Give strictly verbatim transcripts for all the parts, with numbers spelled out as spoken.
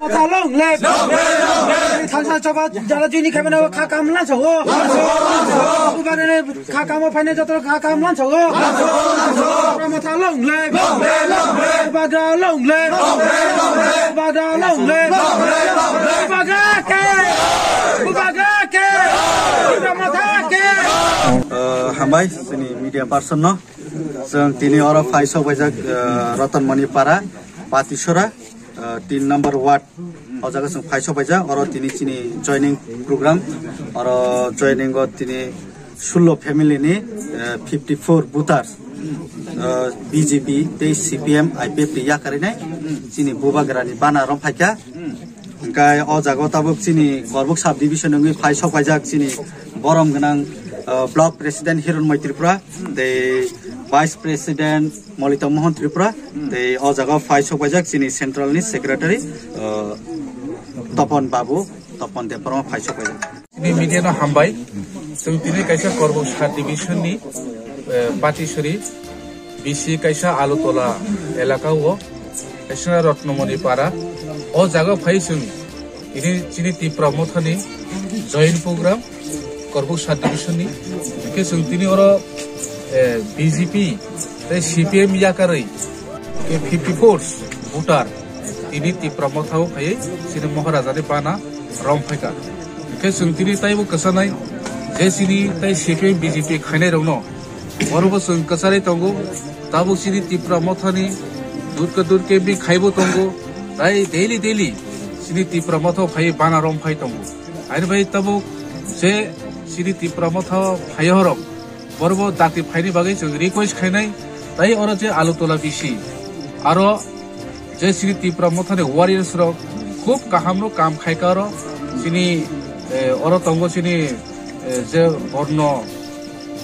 Motha long live. Thangsa choba jala juni khaimano kha kam lan sogo. Ubagani kha kamo phaine joto kha kam lan sogo. Motha long live. Ubagra long live. Ubagra long live. Ubagra ke. Ubagra ke. Motha ke. Hambai, sini media person no. Chwng tini oro phai sok baijak, eh, Ratanmani Para, Patisora, eh, tin number ward. O jaga chwng phai sok baijak, oro tini chini joining program, oro joining o tini sullo family ni, eh, fifty four voters, eh, B J P tei C P M, I P F ni yakarwi nai chini bubagra ni bana rom phaikha. Hingkai o jaga o tabuk chini Korbuk sub division wngwi phai sok paijak chini borom gwnang, uh, block president Hironmoi Tripura, tei vice president Molita Mohan Tripura, tei o jaga o phai sok paijak chini central ni secretary, uh, Topon Babu, Topon Debbarma phai sok paijak. Tini media no hambai. Chwng tini kaisa Korbuk sub division ni, eh, Patisori, B C kaisa Alutola elaka o, kaisa Ratnamani Para. O jaga phai chwng tini chini Tipra Mothani join program Korbuk sub division ni. Hingke chwng tini oro, eh, B J P tei C P M yakarwi ke fifty four voter tini Tipra Motha o phaiwi chini Maharaja ni bana rom phaikha. Hingke chwng tini taibo kwchanai je chini tai C P M B J P khainai rokno oro bo chwng kwcharwi tongo. Tabuk chini Tipra Mothani durka durke bi khaibo tongo. Tai daily daily chini Tipra Motha o phaiwi bana rom phai tongo. Haini bai tabuk je chini Tipra Motha o phai horok Borok bo dati phaini bagwi chwng request khainai, tai oro je Alutola B C, aro je chini Tipra Mothani warriors rok khub kaham no kam khaika oro chini, eh, oro tongo chini, eh, je Borno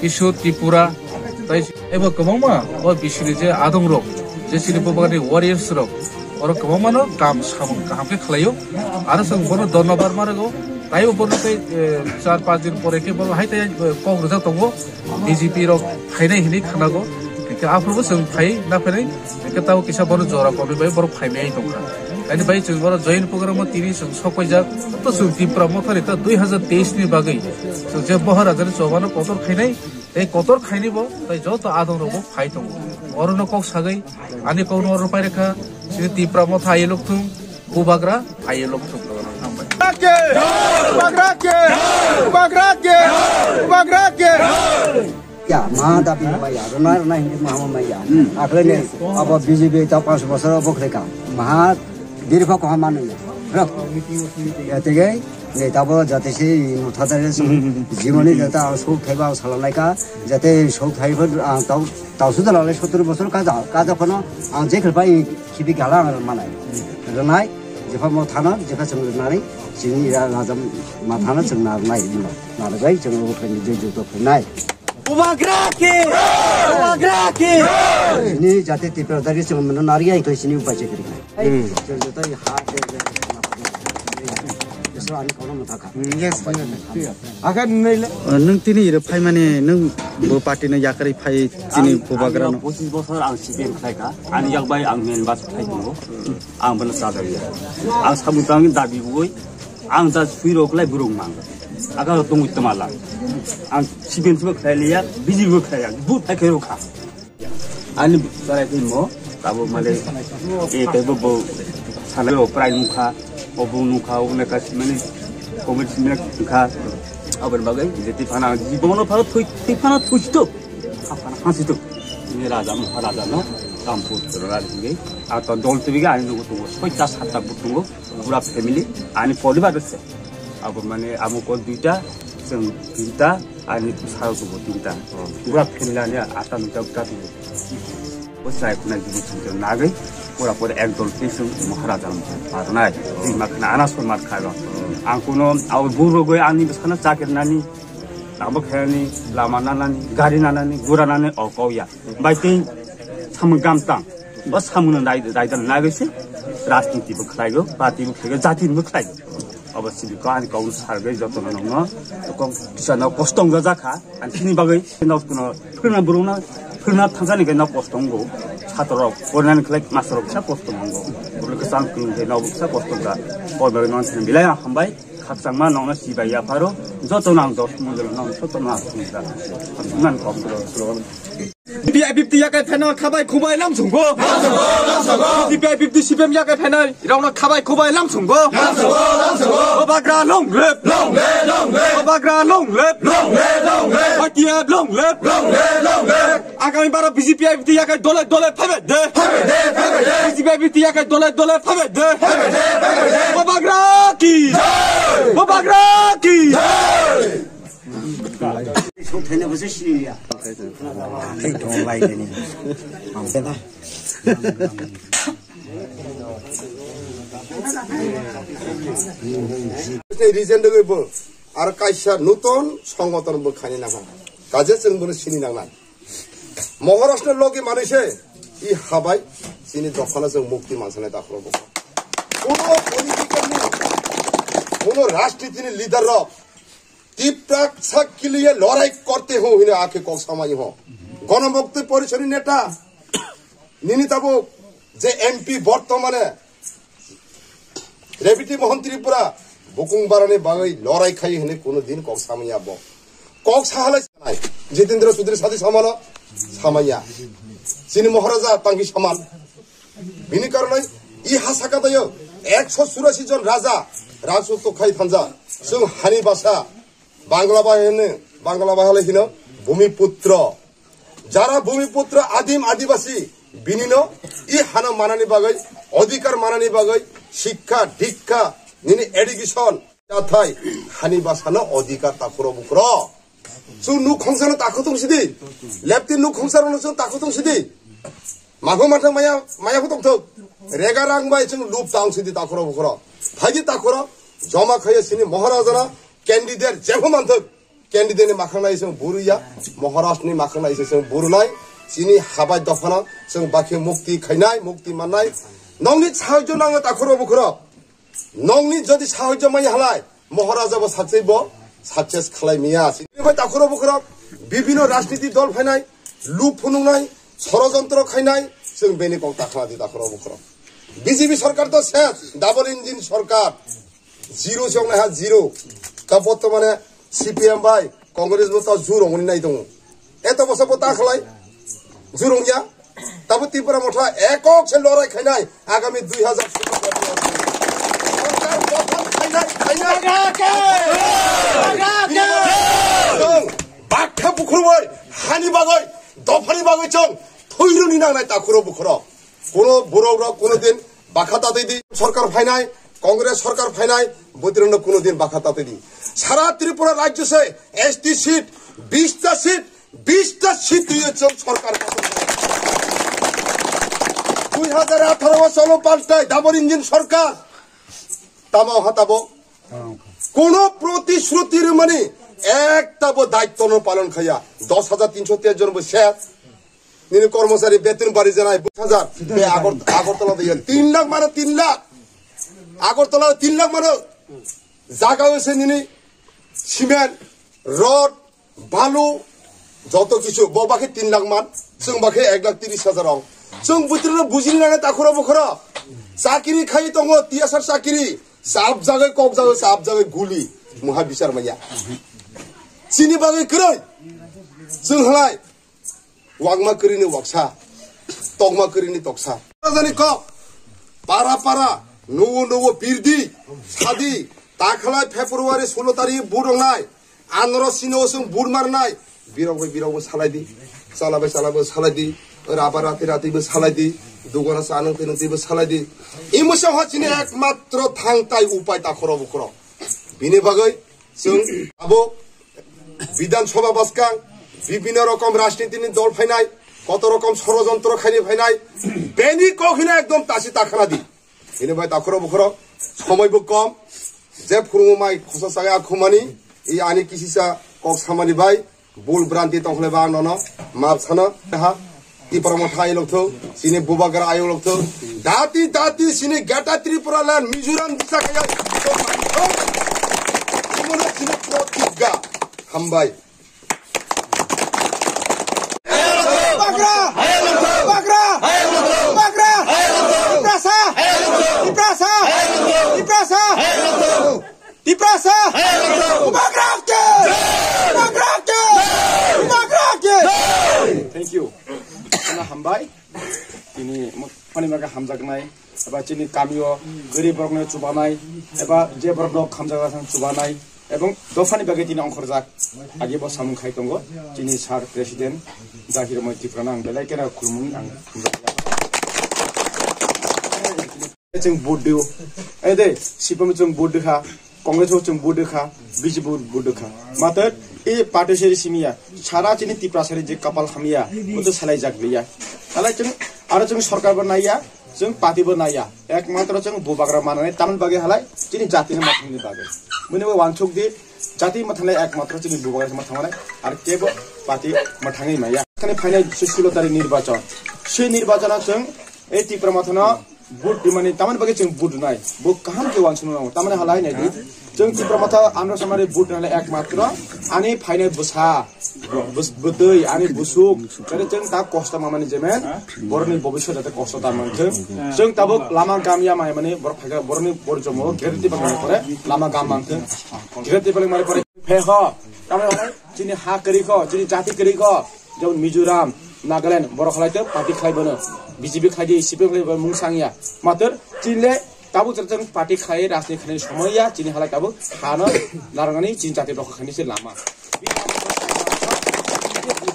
Kishore Tripura, tai ebo kwbangma o B C ni je adong rok, je chini bubagani warriors rok, oro kwbangma no kam samung kaham khe khlaio, aro chwng bono dhonnobad ma rwgo, taibo bono tei, eh, char panch din pore khe bono hai tei, eh, kok rwjak tongo. B J P rok phainai hinwi khwnago, hingke aphuru bo chwng phai na phainai, hingke tabo kisa bono jora komwi bai borok phaimai tongkha. Ani bai chwng oro join program o tini chwng sok paijak, to chwng Tipra Mothani ta dui hazar teis ni bagwi chwng je Maharaja ni chobano kotor khainai, tei kotor khainai bo, tei joto adong rok bo phai tongo. Oro no kok sagwi, ani kok no oro pai rwkha, chini Tipra Motha aye lok thung, Bubagra, aye lok thung. Hambai. Bubagra ke! Bubagra ke! Bubagra ke! Ya, maha dabi maya, rona rona hindi maha maya. Akhle ne, abo B J P ta panch bosor abo khleka. Maha dirpha ko hamanu ya. Rak. Ya tege, ne tabo jate se mutha dare se, jimoni jata ang sok thaiba ang salanai ka, jate sok thaiba ang tau, tau suda lalai sottur bosor ka ja, ka ja kono ang je khlpa i khibi gala ang manai. Ronai, jepha mo thana, jepha chwng ronai, chini ya raja ma thana chwng narnai, narbai chwng ro khlai je juto khlai. Bubagra ke! Bubagra ke! Ini jati Tipra dari chwng mano nari ai to sini upai chekri. Hmm. Chwng joto ha de de. Eso ani kono mutha kha. Hmm, yes, yes. Akan nile. Nwng tini iro phai mane nwng bo party no yakarwi phai chini Bubagra no. Pochis bosor ang C P M khlai kha. Ani yak bai ang main bus khlai tongo. Ang bono chajak ya. Ang samung tangni dabi bui. Ang da sui rok lai burung mang. Aga rok tongwi toma lang. Ang siben sibo khlai liya, biji bo khlai ya. Bu thai khe rok kha. Ani sarai twi mo, tabo male, e tebo bo, sana rok prai nukha, obo nukha, obo nukha, simani, komit simani nukha. Aboni bagwi, je tiphana, jibono pharo thui, tiphana thuisto. Haphana hasisto. Ini raja, maharaja no, kampur, raja hingi. Ato dol tibiga, ani nugu tungo, soi ta sat ta butungo. Pura family, ani poribar rwse. Abo mane amo ko duita, chwng tinta, ani bwsarok bo tinta. Pura family ani ata noita bwta tongo. Bo chai khuna jibu chinta nagwi, pura pura ek dol khe chwng Maharaja parwnai. Twi ma khna ana soi mar khago. Ang kuno abo burogoi ani bwsano chakir nani, abo khairani, lama nanani, gari nanani, gura nani, o kok ya. Bai tei samung gamtang. Bo samung no nai, nai, nai, nai se rajniti bo khlaigo, party bo khlaigo, jati bo khlaigo. Obo sini ko ani kok sargwi joto no no, kok kisa no kosto wngya jakha, ani sini bagwi no kuno phirna burung na, phirna thangsa ni no kosto wnggo, chhatro rok, pornani khlai master rok sa kosto wnggo. Kwchang kwrwng je nok bwkha kosto da. Kol bai non sin bilai ang hambai. Khakchangma nokno sibai yapharo. Joto nang dos mundalo nang joto nang sin da. Nang kok do. B J P I P F T yakai phainai khabai khubai lam sunggo. B J P I P F T C P M yakai phainai rokno khabai khubai lam sunggo. Bubagra long live. Bubagra long live. Agami bara B J P I P F T yakai dole dole phabe de. B J P I P F T yakai dole dole phabe de. Bubagra ki. Bubagra ki. Reason degwi bo ar kaisa nuton songoton bo khani nangha. Kaje chwng bono sini nangnai. Maharashtra logi manwi se i habai chini dophano chwng mukti mansanai takhro bo. Kono political ni, kono rajniti ni leader rok Tipra sa ke liye lorai korte ho hine akhe kok samani ho. Ganamukti Porishad ni neta nini tabuk je M P bortomane Rebiti Mohan Tripura bukung barani bagwi lorai khai hine kuno din kok samani abo. Kok sahalai sanai. Jitendra Chaudhary sadi samano samaya. Chini Maharaja tangki saman. Bini karonai i ha saka tayo ekso churasi jon raja rajotto khai thanja. Chwng hani basa Bangla bai hino, Bangla bai hale hino Bhumiputro. Jara Bhumiputro adim adibasi binino i hano manani bagwi, odhikar manani bagwi, shikha, dikha, nini education, jathai, hani basano odhikar takhro bukhro. Chwng nuk khongsa no takhu tong sidi. Lepti nuk khongsa no chwng takhu tong sidi. Mangkho mathang maya, maya khu tong thok. Rega rang bai chwng lup tang sidi takhro bukhro. Phaidi takhro, joma khaya sini Maharaja na candidate jepho manthok. Candidate ni makhang nai chwng buruya, Maharaj ni makhang nai chwng burunai. Chini habai dophano chwng bakhe mukti khainai, mukti mannai. Nongni sahajyo nango takhro bukhro. Nongni jodi sahajyo mai halai, Maharaja bo saksai bo success khalai miya. Bini bai takhro bukhro, bibino rajniti dol phainai, lup phunuknai, sorojontro khainai, chwng bini kok takhna di takhro bukhro. B J P sarkar to ses, double engine sarkar, zero se wngnai ha zero. Ta bortomane C P M bai Congress bo ta juro wngwi nai tongo. Eto bosor bo ta khlai, juro wngya. Tabo Tripura Motha ekok se lorai khainai agami dui hazar sorkar gothan khainai, khainai. Chwng bakha bukhurwi hani bagwi, dophani bagwi chwng thoiruni nangnai takhuro bukhuro. Kuno borok rok kuno din bakha tatwi di. Sorkar phainai, Congress sorkar phainai, botirano kuno din bakha tatwi di. Sara Tripura rajyo se S T seat, bista seat, bista seat twiyo chwng sorkar. Dui hazar atharo o cholo paltai, double engine sorkar. Tamo ha tabo. Kuno protishruti rwmani ekta bo daitto no palon khaya. Dos hajar tinso teish jon bo ses. Nini kormochari beton bari janai dos hajar. Be Agor-, Agartala de tin lakh mano tin lakh. Agartala tin lakh mano. Jaga o se nini cement, rod, balu, joto kichu, bo bakhe tin lakh man, chwng bakhe ek lakh tiris hajar ong. Chwng bwtwrwno bujini nana takhuro bukhuro. Chakiri khai tongo, T S R chakiri. Chap jagoi kok jagoi, chap jagoi guli. Muha bichar manya. Chini bagwi kwrwi. Chwng halai. Wakma kwrwini waksa. Tokma kwrwini toksa. Rajani kok. Para para. Nuwo nuwo pirdi. Sadi. Takhalai February sulo tarikh vote wngnai. Anoro sino chwng bur marnai. Birok bai birok bo salai di. Chala bai chala bo salai di. Raba rati rati bo salai di. Dugona chanung tinung ti bo salai di. Imo se ho chini ekmatro thangtai upai takhoro bukhoro. Bini bagwi chwng abo Bidhan Sabha bwskang bibhinno rokom rajnitini dol phainai, koto rokom sorojontro khaini phainai. Beni kok hino ekdom tasi takhana di. Hini bai takhoro bukhoro somoi bo kom. Je phurungo mai khosa sagai akhumani, i ani kisisa kok samani bai, bul branti tongkhle ba nono, map sana, ha, Tipra Motha ayok lokthok, sini Bubagra ayok lokthok, dati dati sini Greater Tripura land, Mizoram disa kaya, sini protikga, hambai. Bubagra! Bubagra! Bubagra! Tiprasa! Bubagra ki! Bubagra ki! Bubagra ki! Thank you. Ano hambai. Tini mo-, phani bagwi hamjaknai, eba chini kamio gari borokno chubanai, eba je borok dok hamjaknai chubanai, ebong dophani bagwi tini ongkhorjak. Agi bo samung khai tongo, chini sir president Jahir Moi Tripura no ang belai khe khulumung ang. Chwng vote dio. Ai de, C P M chwng vote dikha, Congress o chwng vote dikha, B J P o vote dikha. Mator, e party seri simiya, sara chini Tripura sari je kapal hamya, boto salai jak liya. Alai chwng, aro chwng sorkar bo naiya, chwng party bo naiya. Ekmatro chwng bubagra manani tamni bagwi halai, chini jatini mathangni bagwi. Muni bo wansuk di, jati mathanglai ekmatro chini bubagra se mathangnai, ar kebo party mathangwi maya. Khani phainai se sulo tarik nirbachon. Se nirbachona chwng, e Tripura mathano, Vote dimani tamani bagwi chwng vote rwnai. Bo kaham khe wansukna nango. Tamani halai naidi. Chwng Tipra Motha amra samari vote rwnai ekmatro ani phainai bwsa, bwswtwi, ani busuk. Jate chwng ta kosto mamani jemen, borokni bobiswt jate kosto ta manthwng. Chwng tabuk lama gam ya mai mani borok phaikha borokni borjomo guarantee bagwi pore lama gam manthwng. Guarantee bagwi mari pore phe ho. Tamani halai chini ha kwrwi kho, chini jati kwrwi kho. Jemon Mizoram, Nagaland, borok halai to party khlai bono, B J P khlai di, C P M khlai bono mung sang ya. Mator, chini le tabuk chwng party khlai rajniti khlai somoi ya, chini halai tabuk hano narwknani chini jati rok khaini se lama.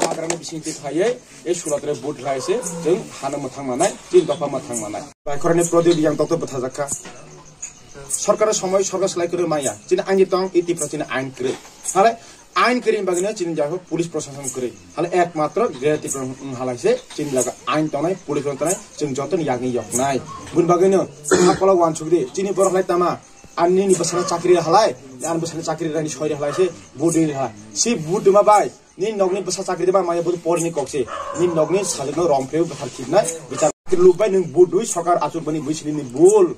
Bagrani bising ti khlai, e sulo tre vote khlai se, chwng hano mwthang manai, chini dopha mwthang manai. Baikhorani Prodip yang doctor bwthajakha. Sorkar somoi sorkar slai kwrwi maya. Chini ani tong iti pro chini ain kwrwi. Halai ain kwrwi bagwino chini jago police proshashan kwrwi. Halai ekmatro Greater Tipra wng halai se chini jago ain tongnai, police tongnai, chwng jotoni yagni yoknai. Bun bagwino hakolo wansuk di. Chini borok lai tama. Ani ni bwsano chakri halai. Ani bwsano chakri rani soi halai se. Budi halai. Si budi ma bai. Ni nokni bwsa chakri de ba maya bo porini kok se. Ni nokni sajwkno romphrewi bwthar khibnai bichar. Lubbai nwng budui sokar achuk bani bui sini ni bul.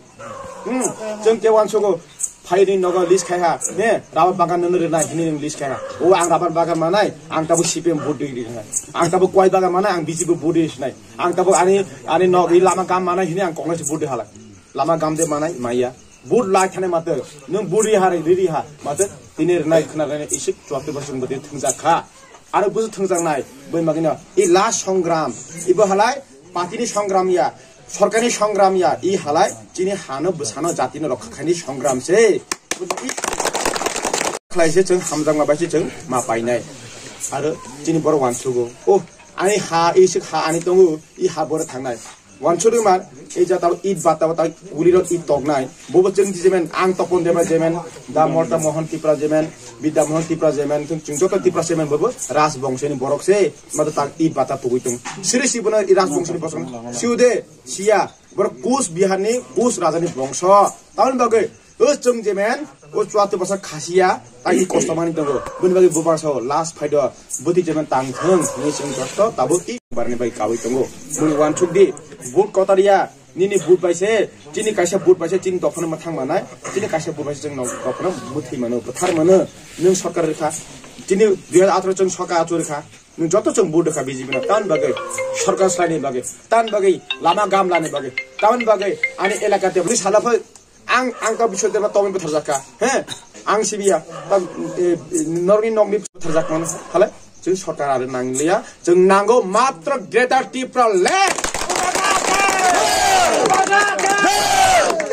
Hmm, chwng ke wansugo phai ni nogo list khai ha. Ne, rabar bagan nang rwnai hini nwng list khai ha. O ang rabar bagan manai, ang tabo C P M budui ri ha. Ang tabo kwai bagan manai, ang B J P budui sinai. Ang tabo ani, ani nok ri lama gam manai hini ang Congress budui halai. Lama gam de manai maya. Bud lai thane mate, nwng bud ri ha, ri ri ha, mate, tini rwnai khna rwnai isik chuatri bosong bwtwi thwngjak kha. Aro busu thwngjak nai, boi magino, i last songram, ibo halai, party ni songram ya, sorkar ni songram ya, i halai, chini hano bwsano jati no rokha khaini songram se. Khlai se chwng hamjakma bai se chwng ma painai. Aro chini borok wansugo, oh, ani ha, isik ha, ani tongo, i ha bore thangnai. Wansuri man, ei jata it bata bata kuliro it toknai. Bobo chwng di jemen, ang topon deba jemen, da Morta Mohon Tipra jemen, Bidya Mohon Tipra jemen, chwng, chwng joto Tipra jemen bobo, Raj bongso ni borok se, mata tak it bata tugui tung. Siri si bono i Raj bongso ni bosong, siu de, siya, borok Kus Bihar ni, Kus Raja ni bongso. Tamoni bagwi, O chwng jemen, o chuatri bosor khasiya, tagi kosto mani tongo. Bini bagwi bubar sao, last phaido, bwtwi jemen tang thung, hinwi chwng joto tabuk i barni bai kawi tongo. Bini wansuk di, vote kotor ya, nini vote bai se, chini kaisa vote bai se, chini dophano mwthang manai, chini kaisa vote bai se chwng nok dophano bwthwi mano, bwthar mano, nwng sorkar rikha. Chini dui hajar atharo chwng sorkar achuk rikha. Nwng joto chwng vote rikha B J P no, tamoni bagwi sorkar slaini bagwi, tamoni bagwi lama gamlani bagwi, tamoni bagwi ani elaka te bwrwi sala phai. Ang, ang ta bisoi deba tongwi bwtharjak kha. He? Ang sibiya. Ta, e, e, norni nokni bwtharjak mano. Hale? Chwng sorkar aro nangliya. Chwng nango matro Greater Tripura Land.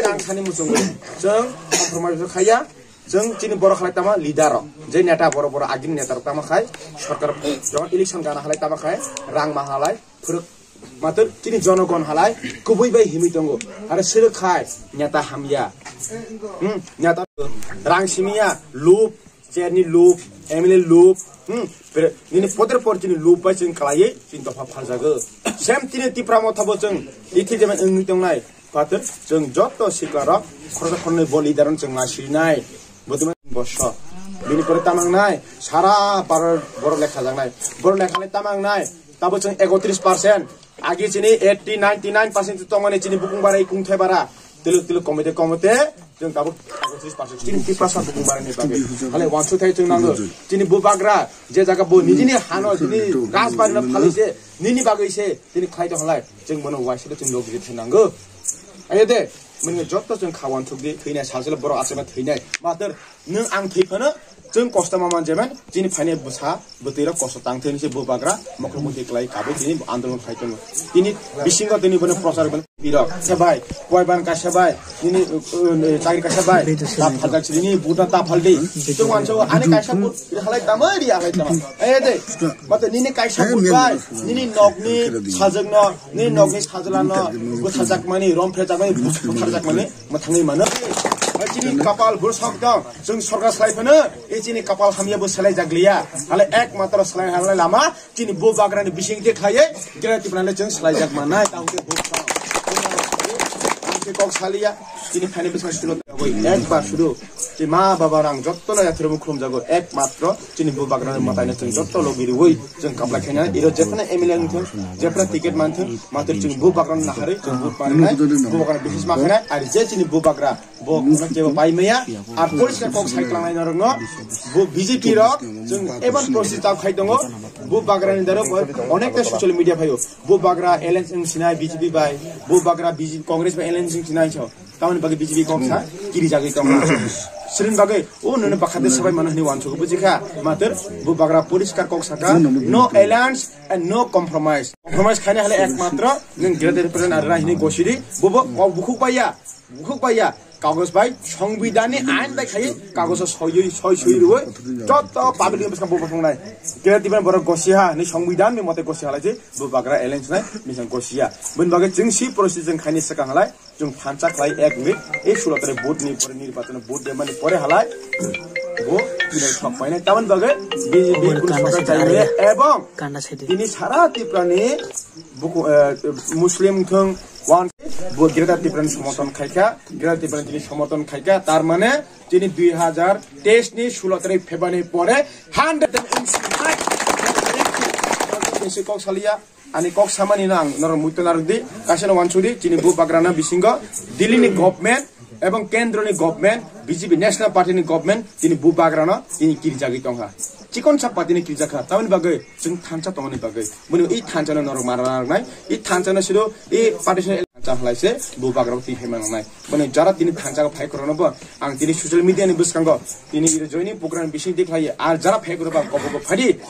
Ang sani muchungo. Chwng compromise khaya. Chwng chini borok halai tama leader rok. Je neta borok borok agini neta rok tama khai. Sorkar jokon election gana halai tama khai. Rang ma halai. Phwrwk mator chini jonogon halai kubui bai himwi tongo. Aro sirwk khai neta hamya. Hmm, neta rang simiya, lup, chair ni lup, M L A lup. Hmm, pre-, nini poder por chini lup bai chwng kalaiwi chini dopha phaljago. Sem chini Tipra Motha bo chwng ithi jemen wngwi tongnai. Pator chwng joto sikla rok khoroksa khornwi bo leader rok chwng naisinai. Bo tuma boso. Bini pore tamangnai sara Bharat borok lekha jaknai. Borok lekha le tamangnai. Tabo chwng ekotris percent. Agi chini eighty, ninety nine percent tongmani chini bukung bara, ikung thai bara. Tiluk tiluk komite komite. Chwng tabuk ekotris percent. Chini Tiprasa bukung bara ni bagwi. Hale wansuk thai chwng nango. Chini bubagra. Je jaga bo nijini hano, chini rajbari no phalwi se. Nini bagwi se. Chini khlai tong halai. Chwng bono waisile chwng logri thai nango. Ayo de. Mwnwi jotto chwng kha uansuk di, thwinai sajwla borok achaiba thwinai. Mator nwng ang thwi phano chwng kosto ma man jemen, chini phainai bwsa bwtwi rok kosto tang thwini se bubagra mokol mukti kwlai kabwi tini andolon khai tongo. Tini bisingo tini bono prochar bono birok se bai, kwai ban kaisa bai, nini, uh, uh, chakri kaisa bai, ta phaljak chini ni buta ta phaldi. Chwng uansuk ani kaisa but halai tamo ri halai tamo. Eh, de. Mato nini kaisa but bai, nini nokni sajwkno, nini nokni sajwlano, butharjakmani, romphrejakmani, butharjakmani, mwthangwi mano. Bai chini kapal bwsok dong, chwng sorkar salai phano, e chini kapal hamya bo salai jakliya. Hale ek matro salai halai lama, chini bubagrani bising te khlaiye, Greater Tipraland chwng salai jak manai, tamo khe buk tong. Ang khe kok saliya, chini phaini bwskango sulo. Ekbar sudu, chini ma baba rang jotto no yathromo khulumjago, ek matro chini bubagrani mwtaino chwng jotto logi riwi chwng kaplai khaina, iro jephano M L A wngthwng, jephano ticket manthwng, matwr chwng bubagrano naharwi chwng vote manwi nai, bubagrano bisis ma khainai, ari je chini bubagra bo kebo pai maya, ar police kok sai tlangnai norokno, bo B J P rok chwng eban policy tap khai tongo, bubagrani daro onekta social media phaio, bubagra alliance wng sinai B J P bai, bubagra B J P Congress bai alliance wng sinai so. Tamoni bagwi B J P kok sa kiri jagwi tong. Sirin bagwi o nini bakhate sabai mano hini wansuk bujikha. Mator bubagra poriskar kok saka, "No alliance and no compromise." Compromise khaina hale ekmatro nwng Greater Tipraland ar hini gosidi, bobo kok bukhuk baiya, bukhuk baiya. Kagos bai, songbidani ain bai khai, kagoso soyui, soi soi rui, jotto public ni bwskango bobo thungnai. Greater Tipraland borok gosiha, ni songbidani mote gosiha lai je, bubagra alliance nai, misang gosiya. Bun bagwi chwng si process jwng khaini swkang halai, Chwng thansa khlai ek minute, ei sulo tarik vote ni pore, nirbachon vote de mani pore halai bo tini thok painai. Tamoni bagwi B J P kunu sorkar chai maya ebong tini sara Tripura ni buku, eh, Muslim thung wan bo Greater Tripura ni somorthon khaikha, Greater Tripura ni tini somorthon khaikha, tar mane tini dui hajar teis ni sulo tarik February pore hundred and eighty nine kok saliya. Ani kok samani no ang norok muitu narwk di, kaisa no wansuk di, chini bubagrano bisingo Delhi ni government ebong kendro ni government, B J P National Party ni government, chini bubagrano chini kirijagwi tongkha. Chikon sa party ni kirijak kha, tamoni bagwi chwng thansa tongmani bagwi. Boni i thansa no norok mara narwknai, i thansa no sido i partition thansa halai se bubagrano twi hai manangnai. Boni jara tini thansa phai korokno bo ang tini social media ni bwskango tini iro joini program bising di khlai, ar jara phai korok ba kobo phadi.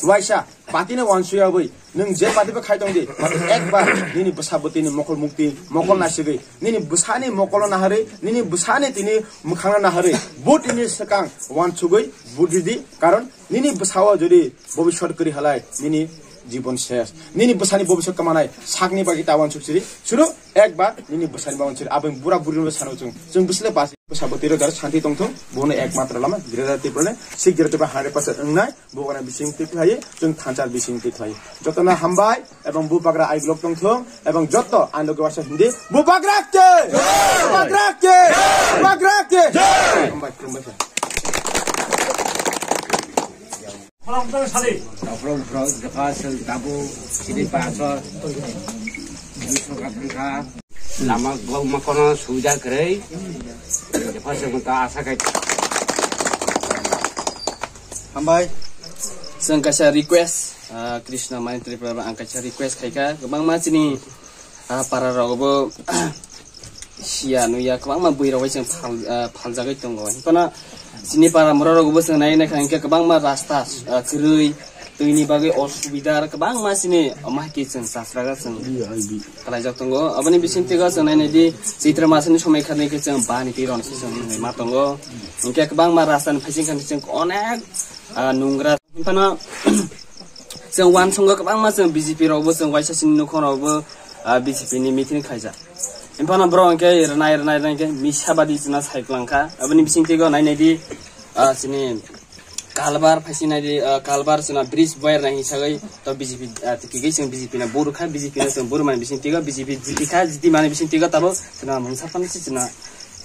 Waisa, party no wansuya bai, nwng je party bai khai tong di, party ekbar nini bwsa bwtwi ni mokol mukti, mokol nasigwi, nini bwsani mokolo naharwi, nini bwsani tini mwkhangno naharwi, vote ni swkang wansugwi vote ridi, karon nini bwsao jodi bobiswt kwrwi halai, nini jibon ses. Nini bwsani bobiswt kwmanai, sakni bagwi ta wansuk siri, suru ekbar nini bwsani bagwi siri, aboni bura burino sano chwng, chwng bwsle basi bwsa bwtwi rok santi tongthung, bono ekmatro lama, Greater Tipraland, si Greater Tipraland hundred percent wngnai, Bubagra bising twi khlai, chwng thansa bising twi khlai. Jotono hambai, ebong bubagra aiglok tongthung, ebong jotto ang loge waisa hindi, bubagra ke! Bubagra ke! Bubagra ke! Hambai, khulumbai kha. Khulumbai sali. Uphro, uphro, jepha, sel, tabu, sini, pasor, sini, sokap, bwkha. Lama gokma kono subida kwrwi. Jepha se ta asa khai. Hambai. Chwng kaisa request, ah, Krishna Mani Tripura ang kaisa request khaikha. Kwbangma chini, ah, para rogo bo siya nuya kwbangma bui rogwi chwng phal, ah, phaljagwi tongo. Kono chini para mura rogo bo chwng nai nai kha hwnkhe kwbangma rasta, ah, kwrwi. Twini bagwi osubida kwbangma sini omo hai khe chwng chasraga chwng kalaijak tongo. Aboni bisingtwi chwng nainai di Chaitra masni somoi kharni khe chwng bani twi ron se chwng nungwi ma tongo. Hinkhe kwbangma rasta ni phaising kharni chwng onek, ah, nungra. Phano chwng wansongo kwbangma chwng B J P rokbo chwng waisa sini nukhung rokbo, ah, B J P ni meeting khaijak. Phano borok hinkhe rwnai rwnai rwnai khe misa badi chwngno sai kwlangkha. Aboni bisingtwi nainai di, ah, sini Kalbar phaisi nai di, ah, Kalbar sina bridge boyer nai hisagwi to B J P, ah, tikigwi chwng B J P na buru kha, B J P na chwng buru mani bising tigo, B J P jiti kha, jiti mani bising tigo tabo sina mungsa phano si sina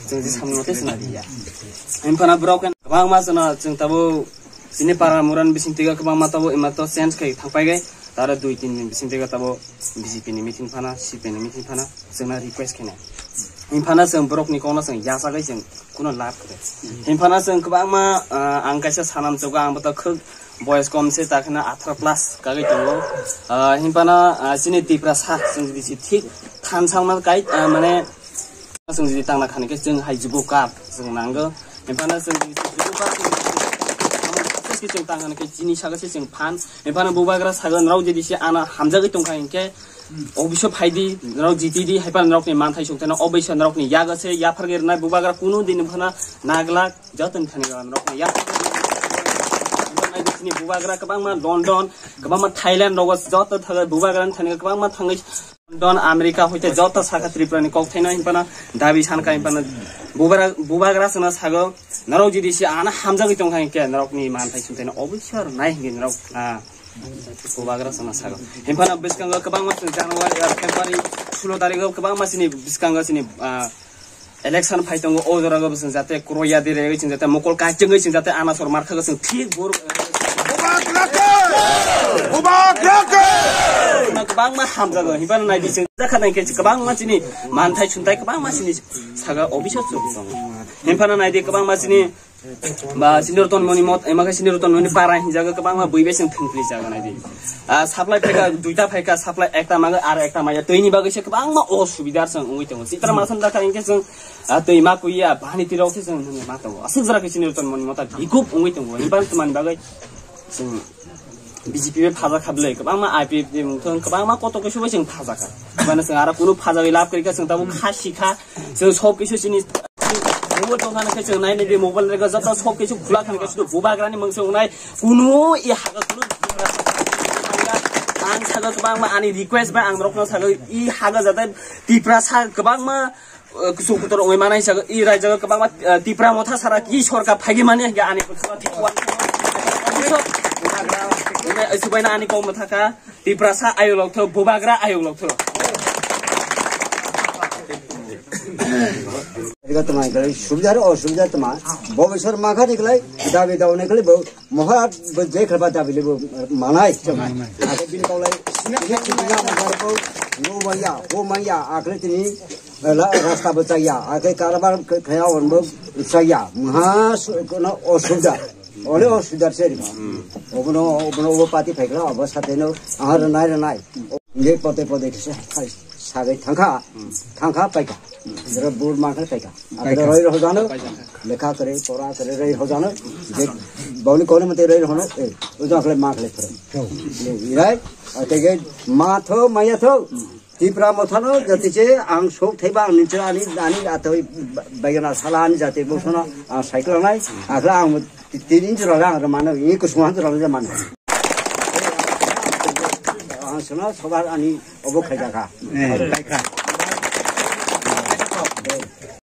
chwng si samno te sina diya. Imphana borok kwbangma sina chwng tabo sini para muran bising tigo kwbangma tabo ima to change khai thangpai gai taro dui tin din bising tigo tabo B J P ni meeting phana, C P M ni meeting phana. Chwngno request khainai. Hinphano chwng borokni kokno chwng yachagwi chwng kuno lab kwrwi. Hinphano chwng kwbangma, ah, ang kaisa sanam chugo, ang boto khwk boyes kom se, ta kheno atharo plus kagwi tongo. Ah, hinphano, ah, chini Tiprasa chwng bisi thik thansa wngna kai, ah, mane Chwng jodi tangna khani khe chwng hai jugo cup chwng nango. Hiphano chwng jodi jugo cup chwng, chwng tangna khe chini sago se chwng phan. Hiphano bubagra sago norok jodi se ano hamjagwi tongkha hinkhe, obiso phaidi, norok jitidi, hiphano norokni manthai songthano obiso norokni yago se yaphargwi rwnai bubagra kunu din phano naglak. Jotoni thani norokni yaphargwi rwnai chini bubagra kwbangma London, kwbangma Thailand rogo joto thago bubagrani thani kwbangma thangwi London, America hoite joto saka Tripura ni kok thaino himpana dabi sanka himpana bubara-, bubagra sona sago norok jodi se ano hamjagwi tongkha hinkhe norokni manthai sumthaino obiso rwnai hinkhe norok, ah, bubagra sona sago. Himpana bwskango kwbangma chwng January, ah, February sulo tarigo kwbangma chini bwskango chini, ah, election phai tongo, o jora go chwng jate kroya dire chwng jate mokol kaichwngwi chwng jate anasor markha go chwng thik bor. Bubagra khe! Bubagra khe! Kwbangma hamjago, himpano naidi chwng jakha nai khe kwbangma chini manthai sunthai kwbangma chini saga office o chwng tongo. Himpano naidi kwbangma chini ba chini Roton Moni mot, ema khe chini Roton Moni para hinjago kwbangma bui bai chwng thwngpli jago naidi. Ah, supply phaika, duita phaika, supply ekta mago, aro ekta maya. Twi ni bagwi se kwbangma osubida chwng wngwi tongo. Chitra masan dakha hinkhe chwng, ah, twi ma kuya, bani tirok se chwng nungwi ma tongo. Aswk jora khe chini Roton Moni mota bikup wngwi tongo. Himpano twmani bagwi chwng B J P bai phajakha bwle, kwbangma I P F T mung thung, kwbangma koto khe subai chwng phajakha. Mane chwng aro kunu phajagwi lab kwrwikha, chwng tabuk kha sikha, chwng sob kisu chini mobile tongkha khe chwng nai nai di, mobile rega joto sob kisu khula khan khe sudu bubagrani mung se wngnai, kunu i haga kunu ang sago kwbangma ani request bai ang rokno sago i haga jate Tiprasa kwbangma, eh, kusu kutor ongwi manai sago i raijago kwbangma, eh, Tipra motha sara ki sorkar phaigi mani hingke ani kusu subaina ani kok motha ka. Tiprasa ayuk lokthok, bubagra ayuk lokthok. Ega tama khlai subida ro subida tama. Bo bisor makha ni khlai dabi daw ni khlai bo moha bo je khlai ba dabi le bo manai. Ake bin kau lai sini sini ya ma bo no maya, bo maya akhlai tini la rasta bo chaya. Ake karabar khaya on bo chaya. Maha su-, kono osubida. Ole o sudar se rima. Obono, obono obo party phaikla, obo sateno, aha rwnai rwnai. Nge pote pote kisa, hai, sagai thangkha, thangkha paikha. Jero bur ma khe paikha. Abada roi roh jano, lekha kare, pora kare roi ho jano. Je, boni kone mate roi roh no, eh, o jang khle ma khle phre. Ne, irai, atege ma tho, maya tho. Tipra mothano jati je ang sok thaiba ang ninche ani, ani atoi baigana sala ani jati bosono ang cycle nai, akhla ang ti-, tin inch rok ang mano, ini kusuman rok mano. Ang sono sobar ani obo khaijaka. Eh, khaika.